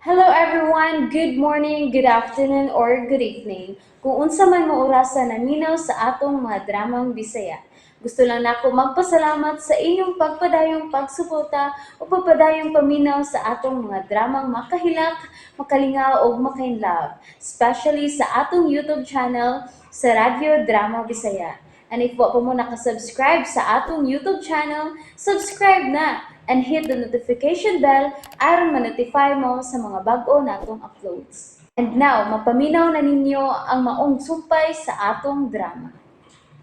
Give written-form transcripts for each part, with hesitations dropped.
Hello everyone! Good morning, good afternoon, or good evening. Kung unsa man mo orasa naminaw sa atong mga dramang Bisaya. Gusto lang nako magpasalamat sa inyong pagpadayong pagsuporta o pagpadayong paminaw sa atong mga dramang makahilak, makalingaw ug makainlove, especially sa atong YouTube channel sa Radyo Drama Bisaya. And if wa pa mo nakasubscribe sa atong YouTube channel, subscribe na and hit the notification bell aron ma-notify mo sa mga bag-o natong uploads. And now, mapaminaw na ninyo ang maong sumpay sa atong drama.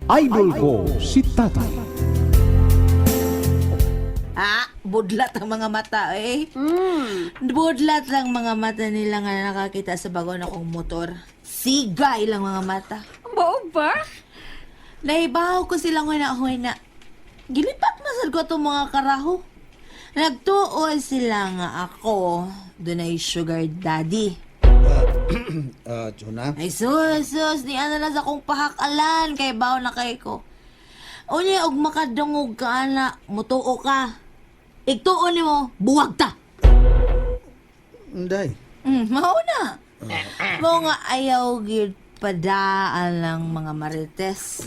Idol ko si Tatay. Ah, budlat ang mga mata eh. Budlat lang mga mata nila nga nakakita sa bago na kong motor. Siga ilang mga mata. Mao ba? Nahibaw ko silang huna-huna. Gilipat masad ko itong mga karaho. Nagtuo sila nga ako, dunay sugar daddy. Ah, Jonah? Ay sus, sus, ni ana na sa akong pahakalan kay baw na kay ko. Unya og makadungog ka ana, mutuo ka. Igtuo nimo, buwag ta. Inday. Mao na. Mao nga ayaw gyud padaan ng mga marites.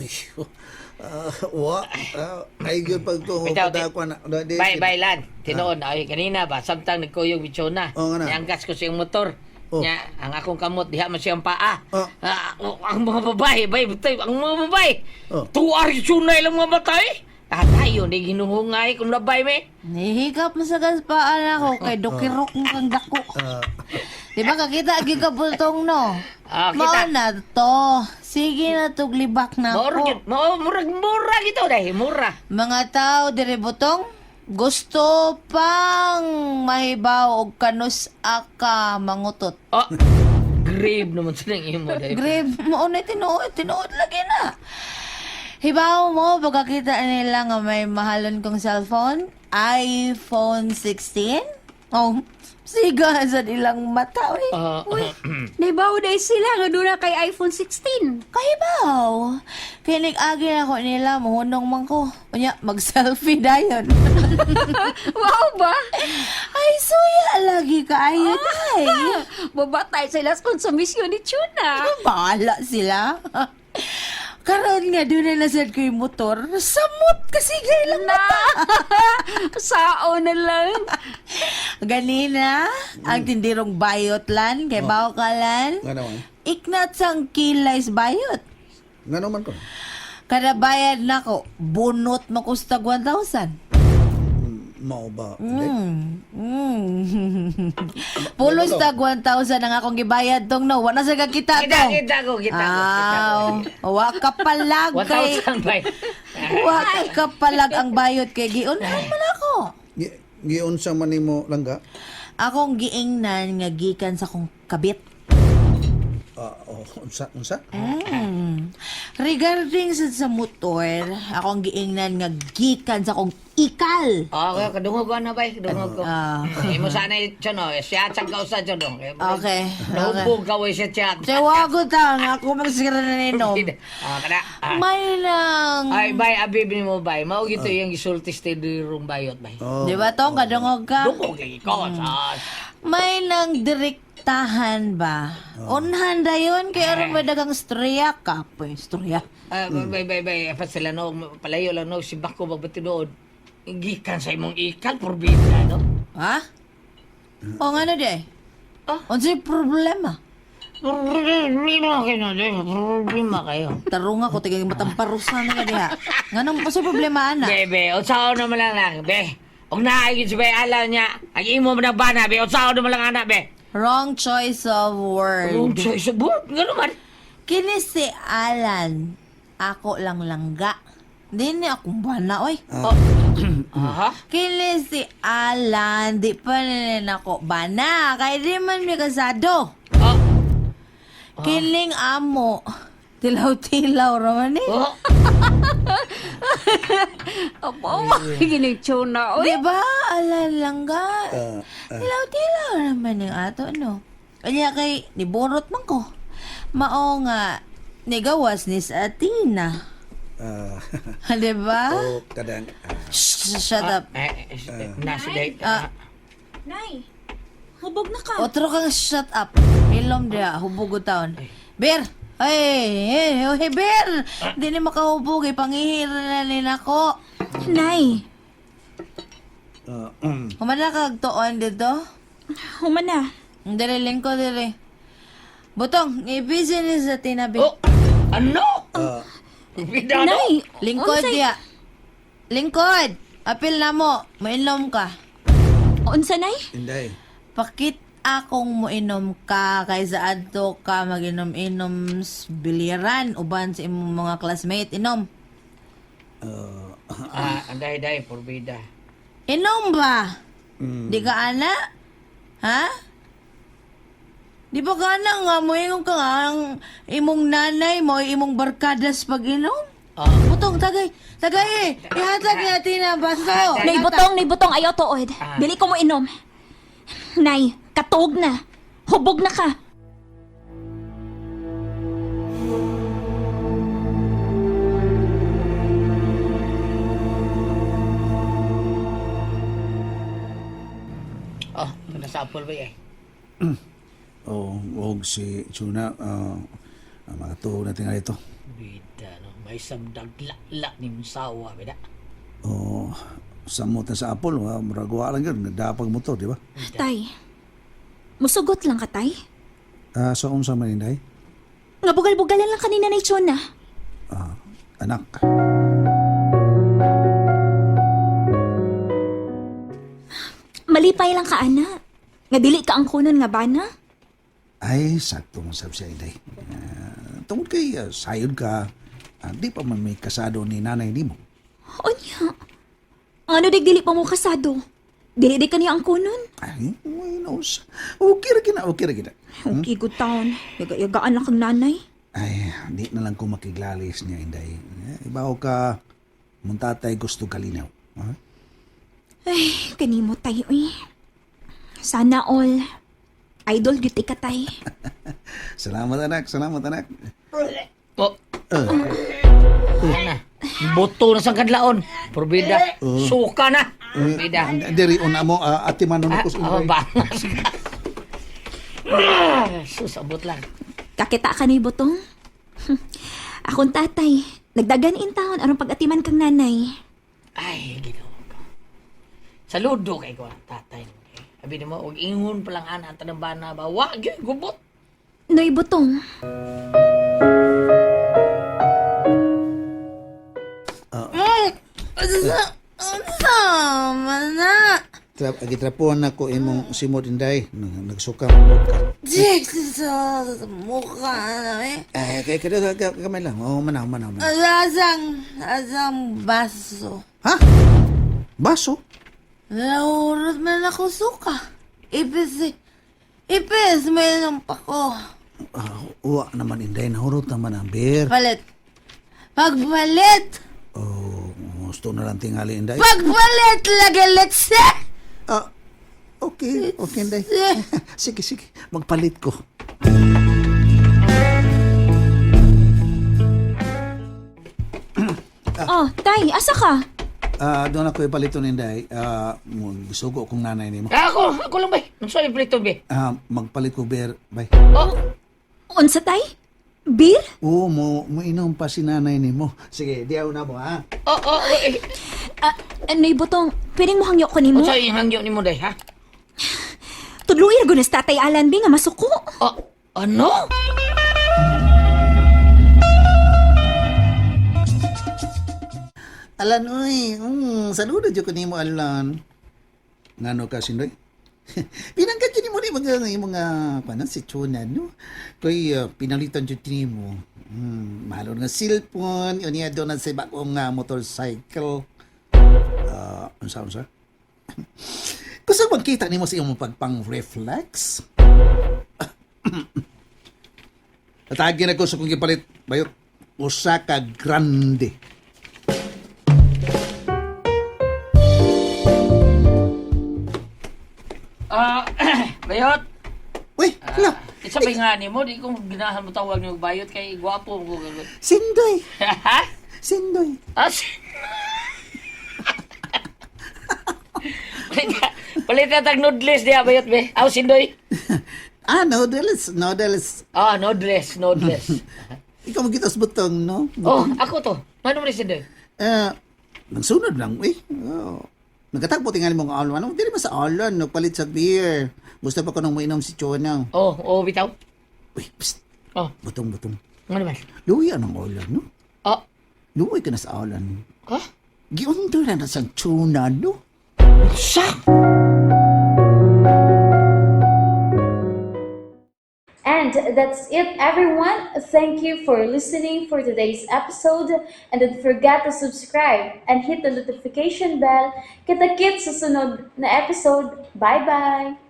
Ah, wa. Ah, ay gyud pagtuo Bitaw, kada ko na. Bay, bay lan. Tinuon, ay kanina ba samtang nagkuyog bitsona. Oo nga na. Nianggas ko siyang motor. Oh. Nya, ang akong kamot diha man siyang paa. Oh. Ah, oh, ang mga babae, bay, batay, ang mga babae. Oh. Tuar tsuna ilang mga batay. Ah, tayo ni ginuhungay kung labay me. Nihikap mo sa gaspaan ako kay dokirok mo kang dako. Ah, Di ba kakita gyud ka bultong no? Ah, Mao kita. na to. Sige na tuglibak na Mura ako. gyud, mao murag mura gito dai, mura. Mga tao diri butong gusto pang mahibaw og kanus aka mangutot. Oh. Grave naman sa nang imo dai. Grave, mao na tinuod, tinuod lagi na. Hibaw mo, pagkakita nila nga may mahalon kong cellphone, iPhone 16. Oh, siga sa ilang mata, uy. Ah, Uy, naibaw na sila nga doon na kay iPhone 16. Kahibaw. Kaya nag-agi na ko nila, muhunong man ko. Unya, mag-selfie dayon. Wow ba? Ay, suya lagi ka ayo, day. Babatay sila sa konsumisyon ni Chuna. Bahala sila. Karon nga, doon na nasad ko yung motor. Samot kasi ilang mata. Sao na lang. Ganina, ang tindirong bayot lan, kay oh. Kalan. Nga naman. Iknat sang kilay sa bayot. Nga naman ko. Kada bayad nako, bunot makustag 1,000. Mao ba? Inday? Pulos tag 1,000 ang akong gibayad tong no. Wala sa kakita Kita, tong. kita ko, kita ko, kita ko. Aw, wa ka palag kay 1,000 bay. wa ka palag ang bayot kay giunhan man ako. Giunsa man nimo langga? Akong giingnan nga gikan sa akong kabit. Ah, oh, unsa unsa? Regarding sa motor, akong giingnan nga gikan sa akong ikal. Oh, kadungog ko na bay, kadungog ko. Ah. Imo sana chono, siya chat ka usa chono. Okay, Nahubog ka way siya chat. Tawago ta nga ako magsira na ninom. Ah, kada. Ah. May nang Ay, bay, abib ni mo, bay. Mao gito yung gisulti sa dirong bayot, bay. Oh. Di ba tong kadungog ka? Dungog lagi ko, sa. May nang direktahan ba? Unhan dayon kay aron may dagang storya ka po, storya. Ah, bay, bay, bay, apat sila no, palayo lang no, si Bako babati doon. Gikan sa imong ikal, porbida, no? Ha? O ngano di? Ah. Unsay problema? Problema kayo, no? Problema kayo. Tarunga ko tigay matamparusan na ka diha. Nganong unsay problema ana? Bebe, unsaon naman lang lang, be. Ug naay gid si bay alaw niya, ang imo man ang bana, be, unsaon naman lang ana, be. Wrong choice of word. Unsa sa buot, ngano man? Kini si Alan, ako lang langga. Di ni akong bana, oy. Oh. Aha. Kini si Alan, di pa nila nako bana. Kay di man mi kasado. Oh. Kining amo, tilaw-tilaw raman eh. Oh. Abo, makikinig Chuna. Uy, Di ba? Alan langga. Ah, Tilaw-tilaw naman yung ato, no? Kanya kay, niborot man ko. Mao nga, nigawas ni sa Athena. Ah, Di ba? oh, kadang. Shh, shut up. Eh, eh, nasa day. Ah. Nay. Hubog na ka. Otro kang shut up. Ilom dia, hubog taon. Ber! Ay, hey, hey, Ber! Di ni makahubog, eh. Pangihir na ni nako. Nay, Humana kag tuon dito. human na. Dili, lingko, dili. Butong, i-busy ni sa tinabi. Oh, ano? Bida no? Nay, Lingkod unsay- diya. Lingkod! Apil na mo, mainom ka. Unsa, Nay? Inday. Pakit akong moinom ka kaysa adto ka maginom-inom s biliran uban sa imong mga classmate inom. Ah, anday day porbida. Inom ba? Di ka ana? Ha? Di ba ka ana nga moingon ka nga ang imong nanay mo imong barkadas pag inom? Ah. Butong tagay, tagay eh. Ihatag natin ang baso. Nay, butong, nay, butong, ayaw tuod. Dili ko mo inom. Nay, katuog na. Hubog na ka. Oh, nasa apple ba eh? Oh, og si Chuna, makatuog na tingali ito. Bida no, may samdagla ni sawa bida. Oh, samot na sa Apple, wa murag wa lang yun, nagdapag motor, di ba? Tay, musugot lang ka, Tay. Ah, so unsa man Inday? Nga bugal-bugalan lang kanina ni Chona. Ah, anak. Malipay lang ka, ana. Nga dili ka ang kunon nga bana. Ay, sakto mo sab siya, Inday. Tungod kay sayod ka, di pa man may kasado ni nanay nimo. Unya. Ang ano dig dili pa mo kasado. Dili di ka niya ang kunon. Ay, why knows? Okay ra kina, okay ra kina. Okay, good town. Yaga-yagaan lang kang nanay. Ay, di na lang ko makiglalis niya, Inday. Eh, ibaw ka, mong tatay gusto kalinaw. Ha? Ay, kanimo tay, uy. Sana all. Idol gyud ka tay. Salamat, anak. Salamat, anak. Oh. Ana. Buto na sa kadlaon. Porbida. Suka na. Porbida. Diri, una mo, ati manon ko sa Oh, Inday. bangas ka. Sus, abot lang. Kakita ka ni Butong. Akong tatay, nagdagan in taon aron pag-atiman kang nanay. Ay, ginoo ko. Saludo kay ko ang tatay. Abi nimo, og ingon pa lang ana ang tanang bana ba, wa gyud gubot. Noy Butong, Unsa, unsa man na? Trap, gitrapuan na ko imong simot, Inday. Nagsuka mo ka. Jesus, mukha na eh. Ay, kay kay kay kamay lang. Oh, manaw, manaw, manaw. Asang, asang baso. Ha? Baso? Nahurot man ako suka. Ipis, eh. Ipis, may pa ko. Ah, uwa naman, Inday. Nahurot naman ang beer. Palit. Pagpalit! Oh, gusto na lang tingali, Inday. Pagpalit lagi, let's say! Ah, okay, okay, Inday. Sige, sige. Magpalit ko. Oh, tay, asa ka? Ah, doon ako ipaliton, Inday. Ah, sugo kong nanay nimo. Ah, Ako, ako lang bay. Unsa yung plito bay? Ah, magpalit ko beer, bay. Oh, Unsa tay? Beer? Oo, mo mo inom pa si nanay nimo. Sige, diyaw na mo, ha? oh, oh, oh, eh. Ah, Noy Butong, pwedeng mo hangyo ko nimo? Unsa yung hangyo nimo day, ha? Tudloy ra gud na sa tatay Alan bi nga masuko. Oh, ano? Alan, uy, saludo jud ko nimo, Alan. Ngano ka, Sindoy? Pinangkat jud nimo ni mga mga kuno si Chuna, no? Kay pinalitan jud nimo. Mahalo nga cellphone, unya doon na sa bagong motorcycle. Ah, unsa unsa? Gusto magkita nimo sa imong pagpang-reflex? Tatagin ako sa kong gipalit, bayot. Usa ka grande. Ah, bayot. Uy, hala. Isa ba nga nimo di ko ginahan mo tawag nimo bayot kay gwapo mo gagawin. Sindoy! Ha? Sindoy! As. Palit na tag noodles diha bayot be. Aw Sindoy. Ah, noodles, noodles. Ah, noodles, noodles. Ikaw magitas butong, no? Oh, ako to. Ano man ni Sindoy? Eh, nagsunod lang, eh. Oh. Nagkatagpo tingali mong alwan. Ano, dili ba sa alwan, nagpalit sa beer. Gusto pa ko nang mainom si Chona. Oh, bitaw. Uy, psst. Oh, Butong, butong. ano man? Luwi anong alwan, no? Oh, Luwi ka na sa alwan. ha? Giundo na na sa tuna, no? Sa? And that's it, everyone. Thank you for listening for today's episode. And don't forget to subscribe and hit the notification bell. Kita-kits sa sunod na episode. Bye-bye!